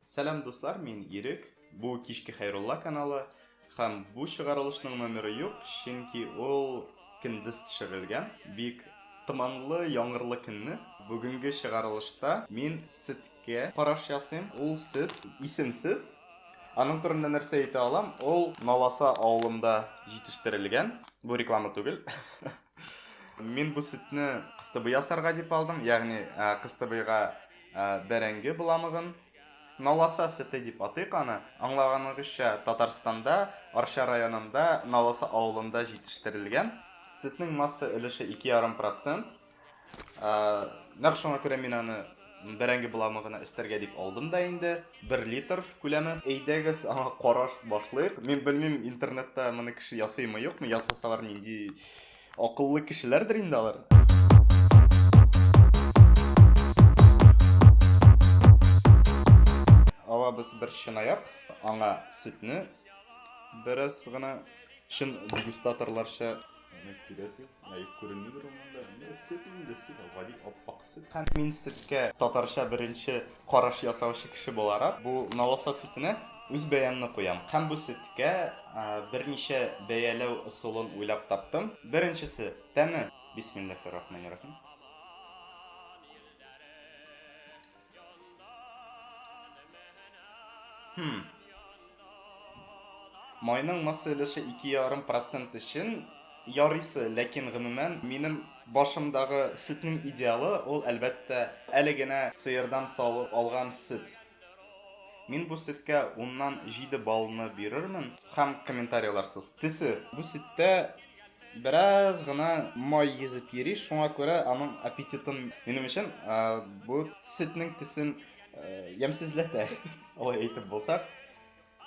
Сәлам, дуслар, мин Ирек. Бу Кичке Хәйрулла каналы һәм бу чыгарылышның номеры юк, чөнки ул көндез төшерелгән. Бик томанлы, яңгырлы көнне. Бүгенге чыгарылышта мин сөткә караш ясыйм. Ул сөт исемсез. Аның турында нәрсә әйтә алам? Ул Наласа авылында җитештерелгән. Бу реклама түгел. Мин бу сөтне кыстыбый ясарга дип алдым, ягъни кыстыбыйга бәрәңге боламыгын. Наласа сөте дип атыйк аны. Аңлаганыгызча, Татарстанда, Арча районында, Наласа авылында җитештерелгән. Сөтнең масса өлеше 2,5 процент. Нәкъ шуңа күрә мин аны бәрәңге боламыгына өстәргә дип алдым да инде. 1 литр күләме. Әйдәгез, аңа караш башлыйк. Мин белмим, интернетта моны кеше ясыймы, юкмы. Ясасалар, нинди акыллы кешеләрдер инде алар. Алабыз бер чынаяк, аңа сөтне бераз гына, чын дегустаторларча. Күрәсез, әй, күренмидер ул монда. Менә сөт инде, сөт, гади аппак сөт. Һәм мин сөткә татарча беренче караш ясаучы кеше буларак, бу Наласа сөтенә үз бәямне куям. Һәм бу сөткә берничә бәяләү ысулын уйлап таптым. Беренчесе, тәме. Бисмиллахир-рахманир-рахим. Майның масса өлеше 2,5 процент өчен ярыйсы, ләкин гомумән минем башымдагы сөтнең идеалы ул, әлбәттә, әле генә сыердан савып алган сөт. Мин бу сөткә 7 баллны бирермен һәм комментарийларсыз. Төсе. Бу сөттә бераз гына май йөзеп йөри, шуңа күрә аның аппетитын минем өчен бу сөтнең төсен ямьсезләтә, алай әйтеп булсак.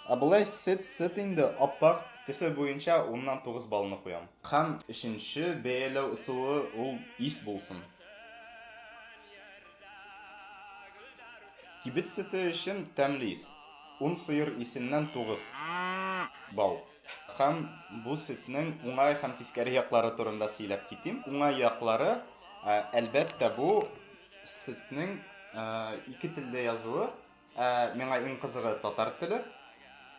Ә болай сөт, сөт инде, аппак. Төсе буенча 9 баллны куям. Һәм өченче бәяләү ысулы ул ис булсын. Кибет сөте өчен тәмле ис. 10 сыер исеннән 9 балл. Һәм бу сөтнең уңай һәм тискәре яклары турында сөйләп китим. Уңай яклары, әлбәттә, бу сөтнең ике телдә язуы. Ә миңа иң кызыгы татар теле.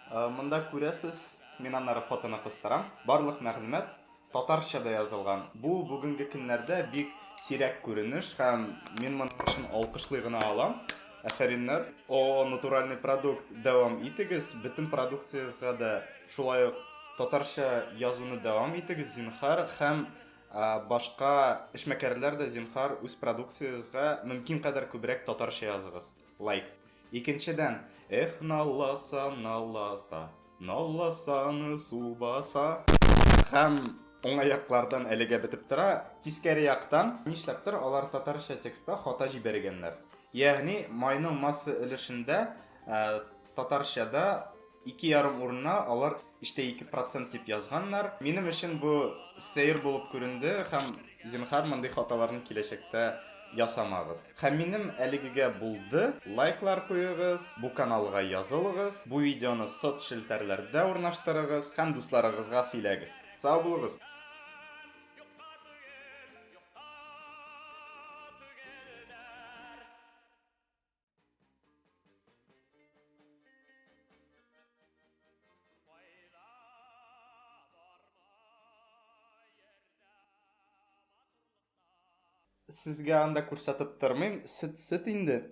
Монда күрәсез, мин аннары фотоны кыстырам. Барлык мәгълүмат татарча да язылган. Бу бүгенге көннәрдә бик сирәк күренеш һәм мин моның өчен алкышлый гына алам. Афәриннәр. О, натуральный продукт, дәвам итегез. Бөтен продукциягезгә дә шулай ук татарча язуны дәвам итегез, зинһар, һәм башка эшмәкәрләр дә, зинһар, үз продукциягезгә мөмкин кадәр күбрәк татарча языгыз. Лайк. Икенчедән, эх, наласа, наласа, наласаны су баса. Һәм уңай яклардан әлегә бетеп тора. Тискәре яктан, нишләптер, алар татарча текстта хата җибәргәннәр. Ягъни майның масса өлешендә татарчада 2,5 урынына алар 3,2 процент дип язганнар. Минем өчен бу сәер булып күренде һәм, зинһар, мондый хаталарны киләчәктә ясамагыз. Һәм минем әлегегә булды. Лайклар куегыз, бу каналга язылыгыз, бу видеоны соцчелтәрләрдә урнаштырыгыз һәм дусларыгызга сөйләгез. Сау булыгыз! Сезгә анда күрсәтеп тормыйм, сөт сөт инде.